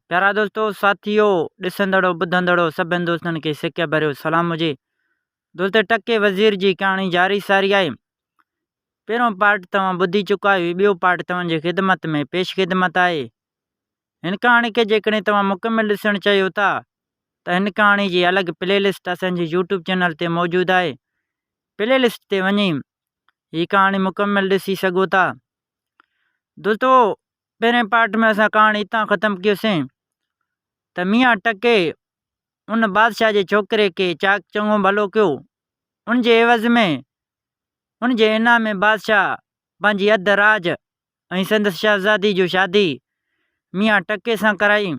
پيارا دوستو ساٿيو ڏسندڙو ٻڌندڙو سڀن دوستن کي سڪ ڀريو سلام هجي دوستو ٽڪي وزير جي ڪهاڻي جاري ساري آهي پهريون پارٽ توهان ٻڌي چڪا آهيو ٻيو پارٽ توهان جي خدمت ۾ پيش خدمت آهي هن ڪهاڻي کي جيڪڏهن توهان مڪمل ڏسڻ چاهيو ٿا ته هن ڪهاڻي جي الڳ پلي لسٽ اسان جي يوٽيوب چينل تي موجود آهي پلي لسٽ تي وڃي هي ڪهاڻي مڪمل ڏسي سگهو ٿا دوستو پهرين پارٽ ۾ اسان ڪهاڻي اتان ختم ڪيوسين ته ميان ٽڪي ان بادشاهه جي ڇوڪري کي چاڪ چڱو ڀلو ڪيو ان جي عيوض ۾ ان جي انعام ۾ بادشاهه پنهنجي اڌ راڄ ۽ سندس شهزادي جو شادي ميان ٽڪي سان ڪرائي.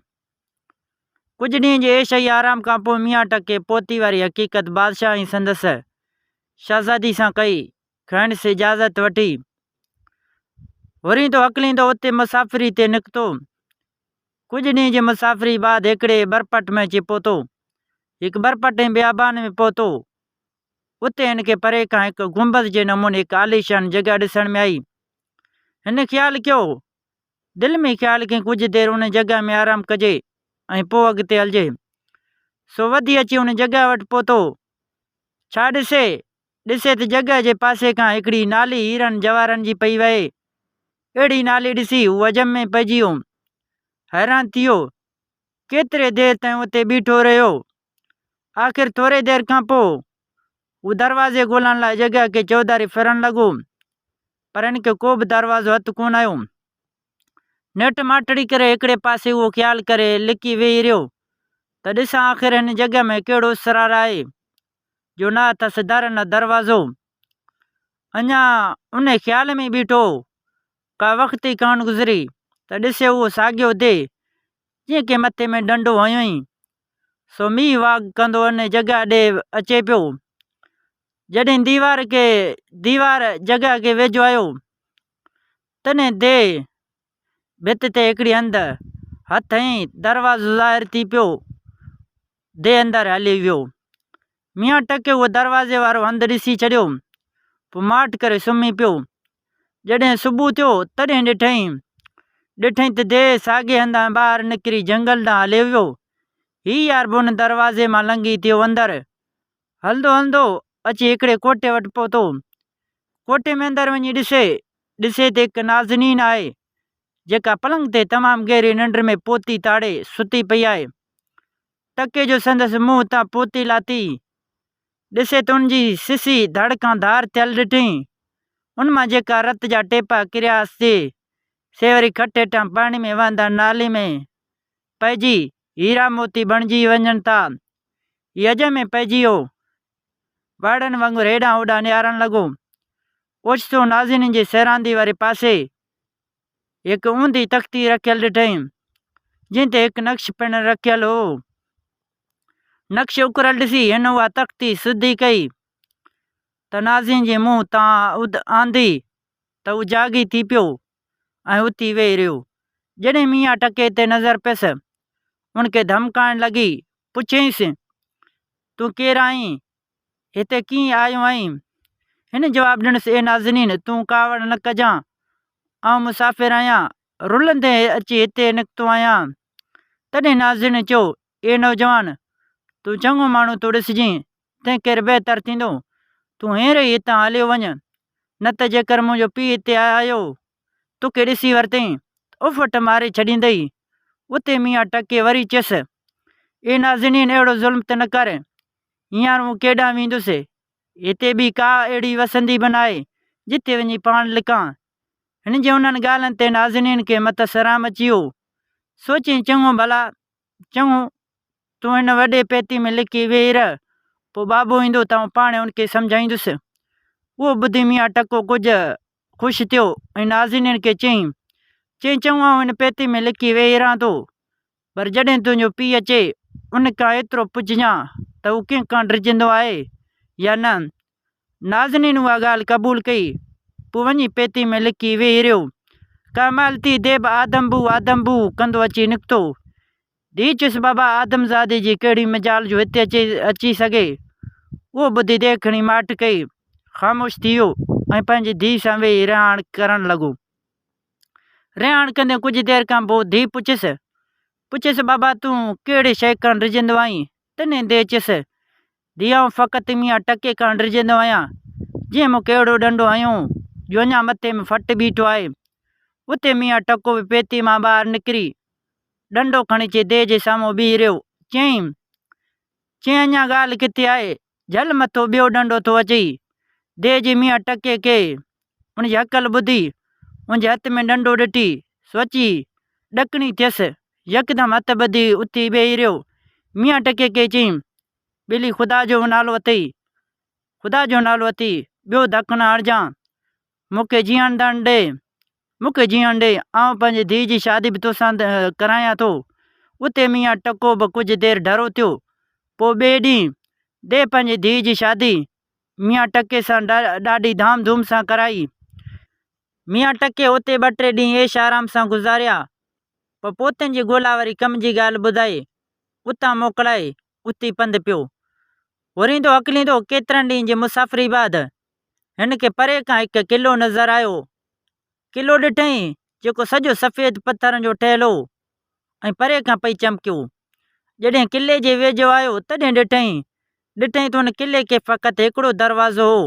ڪجهه ڏينهن جي عيش ۽ آرام کان پوء ميان ٽڪي پوتي واري حقيقت بادشاهه ۽ سندس شهزادي سان ڪئي. کانئس اجازت وٺي هوريندو هڪليندو اتي مسافري تي نڪتو. ڪجهه ڏينهن جي مسافري بعد هڪڙي برپٽ ۾ اچي پهتو. هڪ برپٽ ۽ بيابان ۾ پهتو. اتي هن کي پري کان هڪ گنبذ جي نموني هڪ عاليشان جڳهه ڏسڻ ۾ آئي. هن خيال ڪيو. دل ۾ خيال ڪيائين ڪجهه دير ان جڳهه ۾ آرام ڪجي ۽ پوء اڳتي هلجي. سو وڌي اچي ان جڳهه وٽ پهتو. ڇا ڏسي؟ ڏسي ته جڳهه جي پاسي کان هڪڙي نالي هيرن جواهرن جي پئي وهي. اهڙي نالي ڏسي هو عجب ۾ پئجي ويو. حيران ٿي ويو. ڪيتري دير تائين اتي بيٺو رهيو. آخر ٿوري دير کان پوء هو دروازي ڳولڻ لاء جڳهه کي چوڌاري ڦرڻ لڳو. پر هن کي ڪو به دروازو هٿ ڪونه آيو. نيٺ ماٺڙي ڪري هڪڙي پاسي اهو خيال ڪري لڪي ويهي رهيو ته ڏسان آخر هن جڳهه ۾ ڪهڙو اسرار آهي. جو نه اٿس در نه دروازو. اڃا ان خيال ۾ بيٺو هو، ڪا وقت ئي ڪانه گذري ته ڏسي اهو ساڳيو ديهه، جنهن کي مٿي ۾ ڏنڊو هنيو هئائين، سو مينهن واڳ ڪندو ان جڳهه ڏي اچي پيو. جڏهن ديوار کي ديوار جڳهه کي ويجهو آيو، تڏهن ديهه ڀت تي هڪڙي هنڌ هٿ هنئي دروازو ظاهر ٿي پيو. ديهه اندر هلي ويو. ميان ٽڪي اهو دروازي وارو هنڌ ڏسي ڇڏيو. پوء ماٺ ڪري سمهي پيو. جڏهن صبح ٿيو تڏهن ڏٺائين. ڏٺائين ته ديهه ساڳئي هنڌان ٻاهر نڪري جهنگل ڏانهن هليو ويو. هي يار به ان دروازي مان لنگهي ٿيو اندر. هلندو هلندو اچي هڪڙي ڪوٺي وٽ پهتو. ڪوٺي ۾ اندر وڃي ڏسي، ڏسي ته هڪ نازنين آهي، جيڪا پلنگ تي تمام گهري ننڊ ۾ پوتي تاڙي ستي پئي آهي. ٽڪي جو سندس منهن تان پوتي لاٿي، ڏسي ته ان جي سسي ڌڙ کان ڌار ٿيل ڏٺئين. ان مان جيڪا رت جا ٽيپا ڪريا سي، سي وري کٽ هيٺان پاڻي ۾ وهندڙ نالي ۾ پئجي هيرا موتي بڻجي وڃن ٿا. هي اڄ ۾ پئجي ويو. وائڙن وانگر هيڏانهن هوڏانهن نهارڻ لڳو. اوچتو نازنين جي سيراندي واري پاسي هڪ اونڌي تختي رکيل ڏٺائين، جنهن تي هڪ نقش پڻ رکيل هو. نقش اڪريل ڏسي هن اها تختي سڌي ڪئي ته نازنين جي منهن تان آندي ته هو جاڳي ٿي پيو ۽ اٿي ويهي رهيو. جڏهن ميان ٽڪي تي نظر پيس، ان کي ڌمڪائڻ لڳي. پڇيائينس، تون ڪير آهين؟ هتي ڪيئن آيو آهين؟ هن جواب ڏنس، اي نازنين! تون ڪاوڙ نه ڪجان. آئون مسافر آهيان. رلندي اچي هتي نڪتو آهيان. تڏهن نازنين چيو، اي نوجوان! تون چڱو ماڻهو ٿو ڏسجين، تنهنڪري بهتر ٿيندو، تون هينئر ئي هتان هليو وڃ، نه ته جيڪر منهنجو پيء هتي آيو توکي ڏسي ورتئين ته اڦٽ ماري ڇڏيندئي. اتي ميان ٽڪي وري چيس، اي نازنين اهڙو ظلم ته نه ڪر، هينئر آئون ڪيڏانهن ويندس، هتي ٻي ڪا اهڙي وسندي به ناهي، جتي وڃي پاڻ لڪان. هن جي انهن ڳالهين تي نازنين کي مٿس رحم اچي ويو. سوچيائين چڱو ڀلا، چڱو، تون هن وڏي پيتي ۾ لڪي ويهي رهه، پوء بابو ايندو ته آئون پاڻهي ان کي سمجهائيندس. اهو ٻڌي ميان ٽڪو ڪجهه خوش ٿيو ۽ نازنين کي چيائين، چيائين چڱو آئون هن پيتي ۾ لڪي ويهي رهان ٿو، پر جڏهن تنهنجو پيء اچي، ان کان ايترو پڇجان ته هو ڪنهن کان ڊڄندو آهي يا نه. نازنين اها ڳالهه قبول ڪئي، پوء وڃي پيتي ۾ لڪي ويهي رهيو. ڪا مهل ٿي ديب آدم بو آدم بو ڪندو اچي نڪتو. ڌيء چيس بابا آدم زادي جي ڪهڙي مجال جو هتي اچي اچي سگهي. اهو ٻڌي ديھ کڻي ماٺ ڪئي، خاموش ٿي ويو ۽ پنهنجي ڌيء سان ويهي رهاڻ ڪرڻ لڳو. رهاڻ ڪندي ڪجهه دير کان پوء ڌيء پڇيس، پڇيس، بابا تون ڪهڙي شيء کان ڊڄندو آهين؟ تنهن ديهه چيس، ڌيء آئون فقط ميان ٽڪي کان ڊڄندو آهيان، جنهن مون کي اهڙو ڏنڊو هنيو جو اڃا مٿي ۾ ڦٽ بيٺو آهي. اتي ميان ٽڪو به پيتيء مان ٻاهر نڪري، ڏنڊو کڻي اچي ديهه جي سامهون بيهي رهيو. چيائين، چيائين اڃا ڳالهه ڪٿي آهي، جهل مٿو ٻيو ڏنڊو ٿو اچئي. ديهه جي ميان ٽڪي کي ان جي هڪل ٻڌي، ان جي هٿ ۾ ڏنڊو ڏٺي، سو اچي ڏڪڻي ٿيس. يڪدم هٿ ٻڌي اٿي ويهي رهيو. ميان ٽڪي کي چيائين، ٻيلي خدا جو نالو اٿئي، خدا جو نالو اٿئي، ٻيو ڌڪ نه هڻجان. مون کي جيئڻ دڻ ڏي، مون کي جيئڻ ڏي، آئون پنهنجي ڌيء جي شادي به توسان ڪرايان ٿو. اتي ميان ٽڪو به ڪجهه دير ڍرو ٿيو. پوء ٻئي ڏينهن ديهه پنهنجي ڌيء جي شادي ميان ٽڪي سان ڏاڍي ڌام ڌوم سان ڪرائي. ميان ٽڪي اتي ٻه ٽي ڏينهن عيش آرام سان گذاريا. پوء پوتين جي ڳولا واري ڪم جي ڳالهه ٻڌائي، اتان موڪلائي، اٿي پنڌ پيو. هوريندو هڪليندو ڪيترن ڏينهن جي مسافري بعد هن کي پري کان هڪ قلعو نظر آيو. قلعو ڏٺائين، جيڪو سڄو سفيد پٿرن جو ٺهيل هو ۽ پري کان پئي چمڪيو. جڏهن قلعي جي ويجهو آيو، تڏهن ڏٺائين، ڏٺائين ته ان قلعي کي فقط هڪڙو دروازو هو.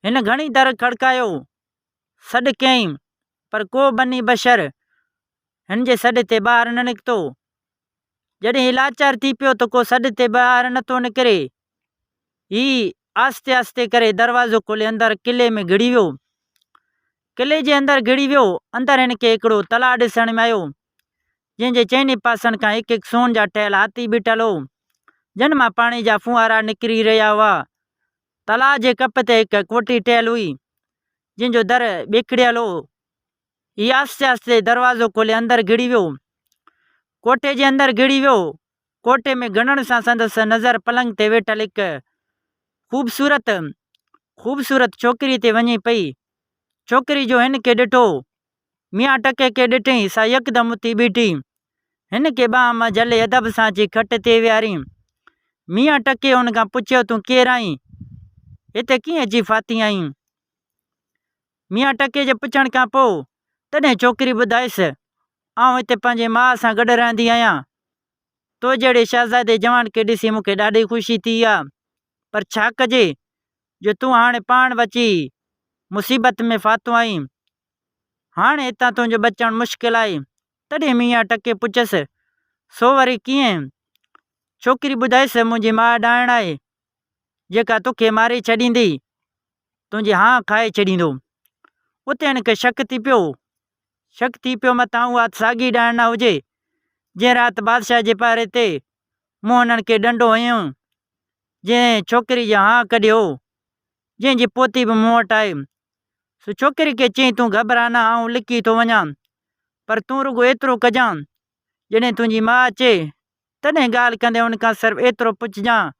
هن گهڻي در کڙڪايو، سڏ ڪيائين، پر ڪو بني بشر هن جي سڏ تي ٻاهر نه نڪتو. جڏهن هي لاچار ٿي پيو ته ڪو سڏ تي ٻاهر نه ٿو نڪري. هي آهستي آهستي ڪري دروازو کولي اندر قلعي ۾ گهڙي ويو. قلعي جي اندر گهڙي ويو. اندر هن کي هڪڙو تلاء ڏسڻ ۾ آيو، جنهن جي چئني پاسن کان هڪ هڪ سون جا ٺهيل هاٿي بيٺل هو، جن مان پاڻي جا ڦوهارا نڪري رهيا هئا. تلاء جي ڪپ تي هڪ ڪوٺي ٺهيل هئي، جنهن جو در ٻيکڙيل هو. هي آهستي آهستي دروازو کولي اندر گهڙي ويو. ڪوٺي جي اندر گهڙي ويو. ڪوٺي ۾ گهڙڻ سان سندس نظر پلنگ تي ويٺل هڪ خوبصورت خوبصورت ڇوڪريء تي وڃي پئي. ڇوڪري جو هن کي ڏٺو. ميان ٽڪي کي ڏٺئين، سا يڪدم اٿي بيٺي. هن کي ٻانهن مان جهلي ادب سان اچي کٽ تي ويهارين. ميان ٽڪي هن کان پڇيو، تون ڪير آهين؟ هتي ڪيئن اچي ڦاٿي آهين؟ ميان ٽڪي جي پڇڻ کان پوء تڏهن ڇوڪري ٻڌايس، آئون هتي پنهنجي ماء سان گڏ رهندي آهيان. تو جهڙي شهزادي جوان کي ڏسي مون کي ڏاڍي خوشي ٿي آ، پر ڇا ڪجي جو تون هاڻي پاڻ به اچي مصيبت ۾ ڦاٿو آهين. هاڻي هتان تنهنجو بچڻ مشڪل آهي. تڏهن ميان ٽڪي پڇيس، سو وري ڪيئن؟ ڇوڪري ٻڌايس، منهنجي ماء ڏائڻ آهي، جيڪا توکي ماري ڇڏيندي. تنهنجي هانء کائي ڇڏيندو. اتي هن کي شڪ ٿي پيو. شڪ ٿي پيو متان اها ساڳي ڏائڻ نه هجي، جنهن رات بادشاهه جي پهري تي مون هنن کي ڏنڊو هنيو، جنهن ڇوڪري جو هانء ڪڍيو هو، جنهن جي پوتي به مون وٽ آهي. سو ڇوڪري کي چيائين، تون گهٻراء نه، آئون لڪي ٿو وڃان، پر تون رڳو ايترو ڪجان، جڏهن تنهنجي ماء اچي، تڏهن ڳالهه ڪندي ان کان صرف ايترو پڇجان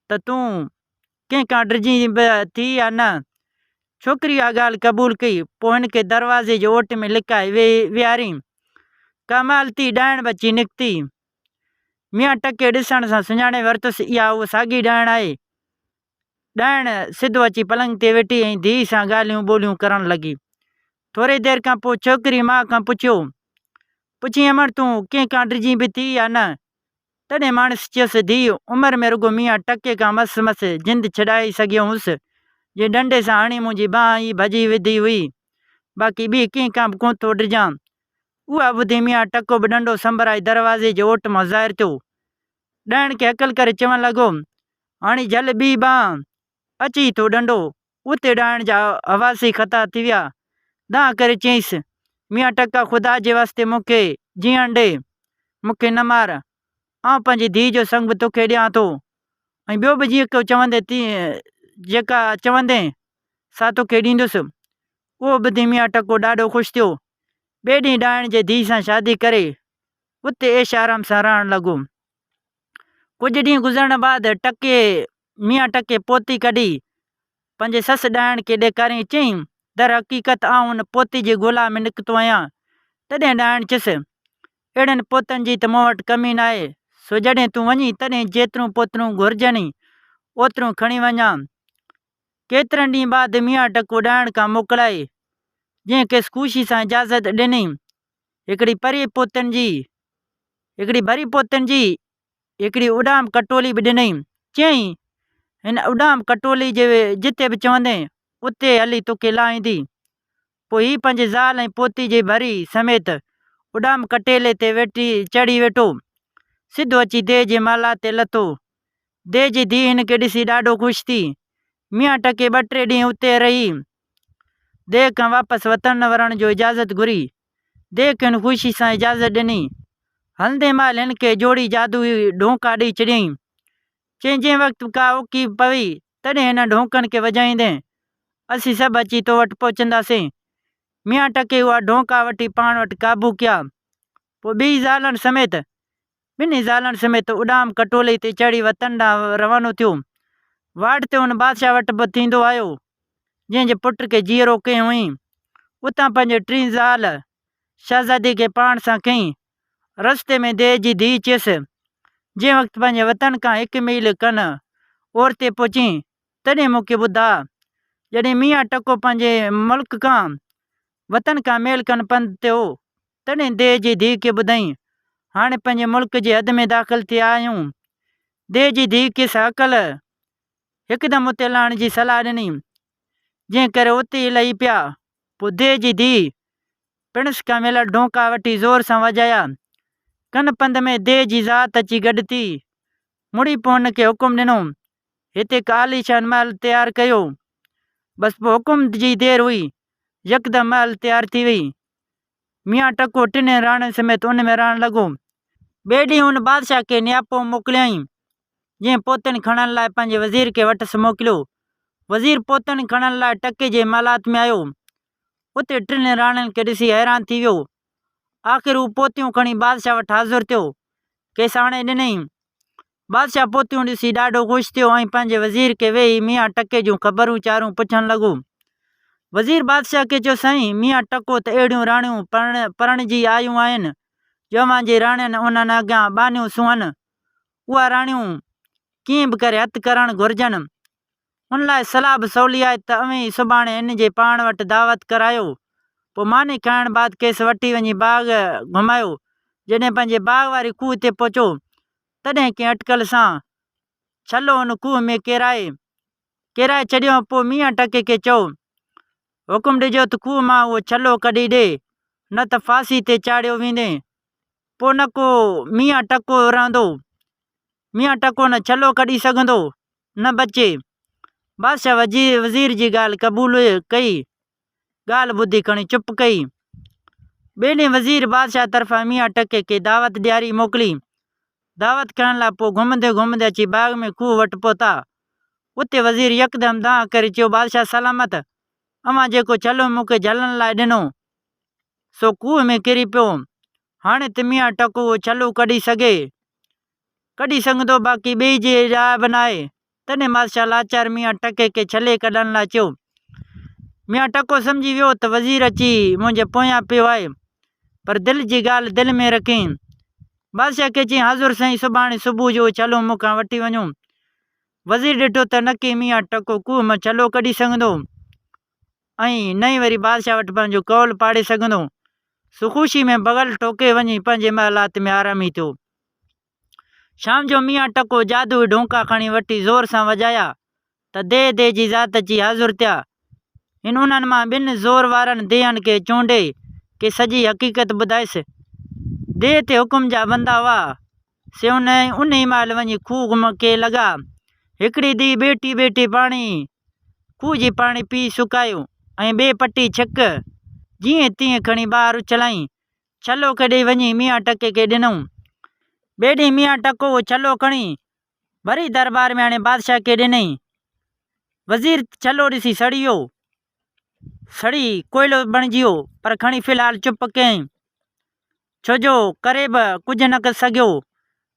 ته تون ڪنهن کان ڊڄين به ٿي يا نه؟ ڇوڪري اها ڳالهه قبول ڪئي. پوء هن کي دروازي جي اوٽ ۾ لڪائي ويهارين. ڪا مهل ٿي ڏائڻ به اچي نڪتي. ميان ٽڪي ڏسڻ سان سڃاڻي ورتس اها هوء ساڳي ڏائڻ آهي. ڏائڻ سڌو اچي پلنگ تي ويٺي ۽ ڌيء سان ڳالهيون ٻولهيون ڪرڻ لڳي. ٿوري دير کان پوء ڇوڪري ماء کان پڇيو، پڇين امڙ تون ڪنهن کان ڊڄين به ٿي يا نه؟ تڏهن ماڻس چيس، ڌيء، عمر ۾ رڳو ميان ٽڪي کان مس مس جند ڇڏائي سگهيو هوس، جنهن ڏنڊي سان هڻي منهنجي ٻانهن ئي ڀڄي وڌي هئي. باقي ٻي ڪنهن کان به ڪونه ٿو ڊڄان. اها ٻڌي ميان ٽڪو به ڏنڊو سنڀرائي دروازي جي اوٽ مان ظاهر ٿيو. ڏائڻ کي هڪل ڪري چوڻ لڳو، هاڻي جهل ٻي ٻانهن، اچي ٿو ڏنڊو. اتي ڏائڻ جا حواس ئي خطا ٿي ويا. دانهن ڪري چيائينس، ميان ٽڪا خدا جي واسطي مون کي جيئڻ ڏي، مون کي نه مار. آئون پنهنجي ڌيء جو سڱ به توکي ڏيان ٿو ۽ ٻيو به جيڪو چوندين جيڪا چوندين سا توکي ڏيندس. اهو ٻڌي ميان ٽڪو ڏاڍو خوش ٿيو. ٻئي ڏينهن ڏائڻ جي ڌيء سان شادي ڪري اتي عيش آرام سان رهڻ لڳو. ڪجهه ڏينهن گذرڻ بعد ٽڪي ميان ٽڪي پوتي ڪڍي پنهنجي سس ڏائڻ کي ڏيکاريائين چيائين، در حقيقت آئون ان پوتي جي ڳولا ۾ نڪتو آهيان. تڏهن ڏائڻ چيس، اهڙن پوتن جي ته مون وٽ ڪمي ناهي، سو جڏهن تون وڃين تڏهن جيتريون پوتريون گهرجنئي اوتريون کڻي وڃان. ڪيترن ڏينهن بعد ميان ٽڪو ڏائڻ کان موڪلائي، جنهن کيس خوشي سان اجازت ڏني. هڪڙي پري پوتن جي. هڪڙي ڀري پوتين جي هڪڙي اڏام ڪٽولي به ڏنائين. چيائين، هن اڏام ڪٽولي جي جتي به چوندين، اتي هلي توکي لاهيندي. پوء هي پنهنجي زال ۽ پوتي جي ڀري سميت اڏام ڪٽيلي تي ويٺي چڙهي ويٺو. سڌو اچي ديهه جي محلات تي لٿو. ديهه جي ڌيء هن کي ڏسي ڏاڍو خوش ٿي. ميان ٽڪي ٻه ٽي ڏينهن اتي رهي ديهه کان واپس وطن ورڻ جو اجازت گهري. ديهه کين خوشي سان اجازت ڏني. هلندي مهل هن کي جوڙي جادوئي ڍونڪا ڏئي ڇڏيائين. چيائين جنهن وقت به ڪا اوکي پوي تڏهن هنن ڍونڪن کي وڄائيندين. اسين سڀ اچي تو وٽ پهچنداسين. ميان ٽڪي اها ڍونڪا وٺي پاڻ وٽ قابو ڪيا. پوء ٻيئي زالن سميت ٻنهي زالن سميت اڏام ڪٽولي تي چڙهي وطن ڏانهن روانو ٿيو. واٽ تي ان بادشاهه وٽ به ٿيندو آيو، جنهن جي پٽ کي جيئرو ڪنهن هئين. اتان پنهنجي ٽين زال شهزادي کي پاڻ سان کنئي. رستي ۾ ديهه جي ڌيء چيس، جنهن وقت پنهنجي وطن کان هڪ ميل کن اورتي پهچين، تڏهن مون کي ٻڌاء. جڏهن ميان ٽڪو پنهنجي ملڪ کان وطن کان ميل کن پنڌ تي هو، تڏهن ديهه جي ڌيء کي ٻڌائين، هاڻي پنهنجي ملڪ جي حد ۾ داخل ٿيا آهيون. ديهه جي ڌيء کيس هڪل هڪدم اتي لهڻ جي صلاح ڏني، جنهن ڪري اتي ئي لهي پيا. پوء ديهه جي ڌيء پڻس کان مليل ڍونڪا وٺي زور سان وڄايا. ڪن پنڌ ۾ ديهه جي ذات اچي گڏ ٿي. مڙئي پوء هن کي حڪم ڏنو، هتي هڪ عاليشان محل تيار ڪيو. بس پوء حڪم جي دير هئي، يڪدم محل تيار ٿي وئي. ميان ٽڪو ٽنهي راڻين سميت ان ۾ رهڻ لڳو. ٻئي ڏينهن هن بادشاهه کي نياپو موڪليائين، جنهن پوتين کڻڻ لاء پنهنجي وزير کي وٽس موڪليو. وزير پوتين کڻڻ لاء ٽڪي جي محلات ۾ آيو. اتي ٽنهي راڻين کي ڏسي حيران ٿي ويو. آخر هو پوتيون کڻي بادشاهه وٽ حاضر ٿيو. کيس آڻي ڏنائين. بادشاهه پوتيون ڏسي ڏاڍو خوش ٿيو ۽ پنهنجي وزير کي ويهي ميان ٽڪي جون خبرون چارون پڇڻ لڳو. وزير بادشاهه کي چيو، سائين، ميان ٽڪو ته اهڙيون راڻيون پرڻجي آيون آهن، جو اوهان جي راڻين انهن اڳيان ٻانهيون سونهن. اها راڻيون ڪيئن به ڪري هٿ ڪرڻ گهرجن. ان لاء صلاح به سولي آهي ته اوهين سڀاڻي هن جي پاڻ وٽ دعوت ڪرايو. پوء ماني کائڻ بعد کيس وٺي وڃي باغ گهمايو. جڏهن پنهنجي باغ واري کوهه تي پهچو تڏهن ڪنهن اٽڪل سان ڇلو ان کوهه ۾ ڪيرائي ڪيرائي ڇڏيو ۽ پوء ميان ٽڪي کي چئو، حڪم ڏجو ته کوهه مان اهو ڇلو ڪڍي ڏي، نه ته ڦاسي تي چاڙهيو ويندين. پوء نه ڪو ميان ٽڪو رهندو. ميان ٽڪو نه ڇلو ڪڍي سگهندو، نه بچي. بادشاهه وزير جي ڳالهه قبول ڪئي. ڳالهه ٻڌي کڻي چپ ڪئي. ٻئي ڏينهن وزير بادشاهه طرفان ميان ٽڪي کي دعوت ڏياري موڪلي. دعوت کائڻ لاء پوء گهمندي گهمندي اچي باغ ۾ کوهه وٽ پهتا. اتي وزير يڪدم دانهن ڪري چيو، بادشاهه سلامت! اوهان جيڪو ڇلو مون کي جهلڻ لاء ڏنو، سو کوهه ۾ ڪري پيو. هاڻي ته ميان ٽڪو اهو ڇلو ڪڍي سگهي. ڪڍي سگهندو، باقي ٻئي جي راء به ناهي. تڏهن بادشاهه لاچار ميان ٽڪي کي ڇلي ڪڍڻ لاء چيو. ميان ٽڪو سمجهي ويو ته وزير اچي منهنجي پويان پيو آهي، پر دل جي ڳالهه دل ۾ رکيائين. بادشاهه کي چيائين، حضور سائين سڀاڻي صبح جو اهو ڇلو مون کان وٺي وڃو. وزير ڏٺو ته نڪي ميان ٽڪو کوهه مان ڇلو ڪڍي سگهندو ۽ نه ئي وري بادشاهه وٽ پنهنجو قول پاڙي سگهندو، سو خوشي ۾ بغل ٺوڪي وڃي پنهنجي محلات ۾ آرامي ٿيو. شام جو ميان ٽڪو جادوئي ڍونڪا کڻي وٺي زور سان وڄايا ته ديهه ديهه جي ذات اچي حاضر ٿيا. هن انهن مان ٻن زور وارن ديهن کي چونڊي ڪي سڄي حقيقت ٻڌايس. ديهه تي حڪم جا بندا هئا، سي انهي مهل وڃي کوهه کي لڳا. هڪڙي ديهه ٻيٽي ٻيٽي پاڻي کوهه جي پاڻي پي سڪايو ۽ ٻي پٽي ڇڪ جيئن تيئن کڻي ٻاهر اڇلائين. ڇلو ڪڍي وڃي ميان ٽڪي کي ڏنائون. ٻئي ڏينهن ميان ٽڪو اهو ڇلو کڻي وري درٻار ۾ آڻي بادشاهه کي ڏنائين. وزير ڇلو ڏسي سڙي ويو. سڙي ڪوئلو بڻجي ويو، پر کڻي في الحال چپ ڪيائين. ڇو جو ڪري به ڪجهه نه سگهيو.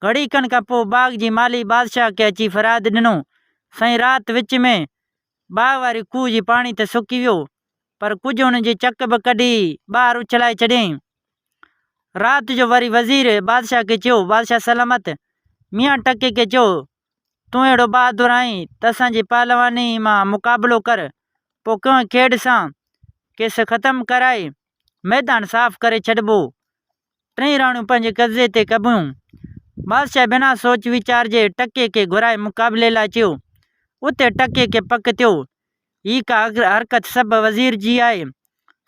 گهڙي کن کان پوء باغ جي مالهي بادشاهه کي اچي فرياد ڏنو، سائين رات وچ ۾ باغ واري کوهه جي پاڻي ته سڪي ويو، پر ڪجهه ان جي چڪ به ڪڍي ٻاهر اڇلائي ڇڏيائين. رات جو وري وزير بادشاهه کي چيو، بادشاهه سلامت! ميان ٽڪي کي چئو، تون اهڙو بهادر آهين ته اسان جي پهلواني مان مقابلو ڪر، پوء ڪنهن کيڙ سان کيس ختم ڪرائي ميدان صاف ڪري ڇڏبو. ٽئي راڻيون پنهنجي قبضي تي ڪبيون. بادشاهه بنا سوچ ويچار جي ٽڪي کي گهرائي مقابلي لاء چيو. اتي ٽڪي کي پڪ ٿيو، هي ڪا حرڪت سڀ وزير جي آهي.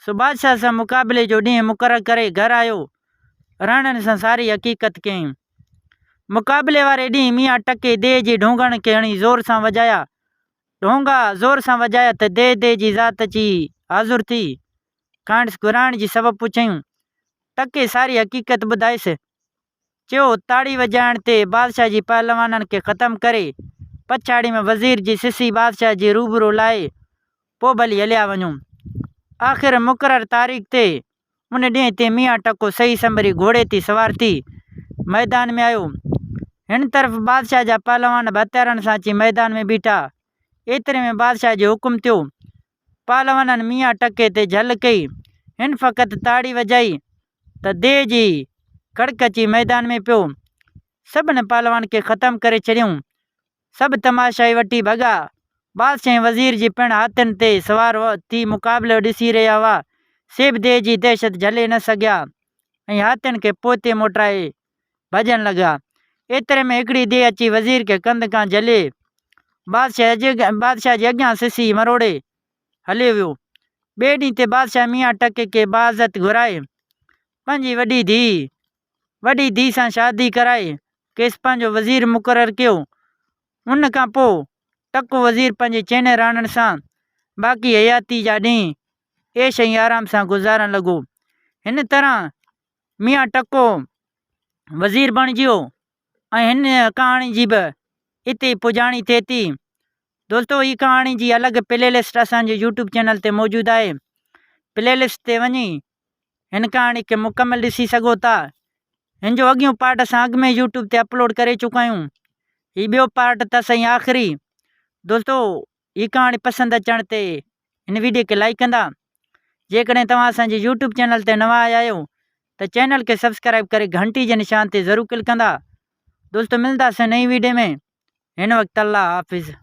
سو بادشاهه سان مقابلي جو ڏينهن مقرر ڪري گهر آيو. راڻين سان ساري حقيقت ڪيائين. مقابلي واري ڏينهن ميان ٽڪي ديهه جي ڍونگڻ کي هڻي زور سان وڄايا. ڍونگا زور سان وڄايا ته ديهه ديهه جي ذات اچي حاضر ٿي. کانئس گهرائڻ جي سبب پڇيائين. ٽڪي ساري حقيقت ٻڌايس. چيو، تاڙي وڄائڻ تي بادشاهه جي پهلوانن کي ختم ڪري، پڇاڙي ۾ وزير جي سسي بادشاهه جي روبرو لاهي، پوء ڀلي هليا وڃو. آخر مقرر تاريخ تي، ان ڏينهن تي ميان ٽڪو سهي سنڀري گهوڙي تي سوار ٿي، ميدان ۾ آيو. هن طرف بادشاهه جا پهلوان به هٿيارن سان اچي ميدان ۾ بيٺا. ايتري ۾ بادشاهه جو حڪم ٿيو. پهلوانن ميان ٽڪي تي جهل ڪئي. هن فقط تاڙي وڄائي ته ديهه جي کڙڪ اچي ميدان ۾ پيو. سڀني پهلوان کي ختم ڪري ڇڏيائون. سڀ تماشائي وٺي ڀڳا. بادشاهه ۽ وزير جي پڻ هاٿين تي سوار ٿي مقابلو ڏسي رهيا هئا، سي به ديهه جي دهشت جهلي نه سگهيا ۽ هاٿين کي پوئتي موٽرائي ڀڄڻ لڳا. ايتري ۾ هڪڙي ديهه اچي وزير کي ڪنڌ کان جهلي بادشاهه جي اڳيان سسي مروڙي هليو ويو. ٻئي ڏينهن تي بادشاهه ميان ٽڪي کي باعزت گهرائي پنهنجي وڏي ڌيء وڏي ڌيء سان شادي ڪرائي کيس پنهنجو وزير مقرر ڪيو. ان کان پوء ٽڪو وزير پنهنجي چئني راڻن سان باقي حياتي جا ڏينهن عيش ۽ آرام سان گذارڻ لڳو. هن طرح ميان ٽڪو وزير بڻجي ويو ۽ هن ڪهاڻي جي به اتي ئي پڄاڻي ٿئي ٿي. دوستو هي ڪهاڻي جي الڳ پلي لسٽ اسان جي يوٽيوب چينل تي موجود آهي. پلي لسٽ تي وڃي هن ڪهاڻي کي مڪمل ڏسي سگهو ٿا. هن جو اڳيون پارٽ اسان اڳ ۾ يوٽيوب تي اپلوڊ ڪري چڪا آهيون. هي ٻيو پارٽ اٿس ۽ آخري. دوستو هي ڪهاڻي پسند اچڻ تي هن ويڊيو کي لائيڪ ڪندا. جيڪڏهن توهان اسان جي يوٽيوب چينل تي نوان آيا آهيو ته چينل کي سبسڪرائيب ڪري گهنٽي جي نشان تي ضرور ڪلڪ ڪندا. دوستو ملنداسين نئين ويڊيو ۾ هن وقت الله حافظ.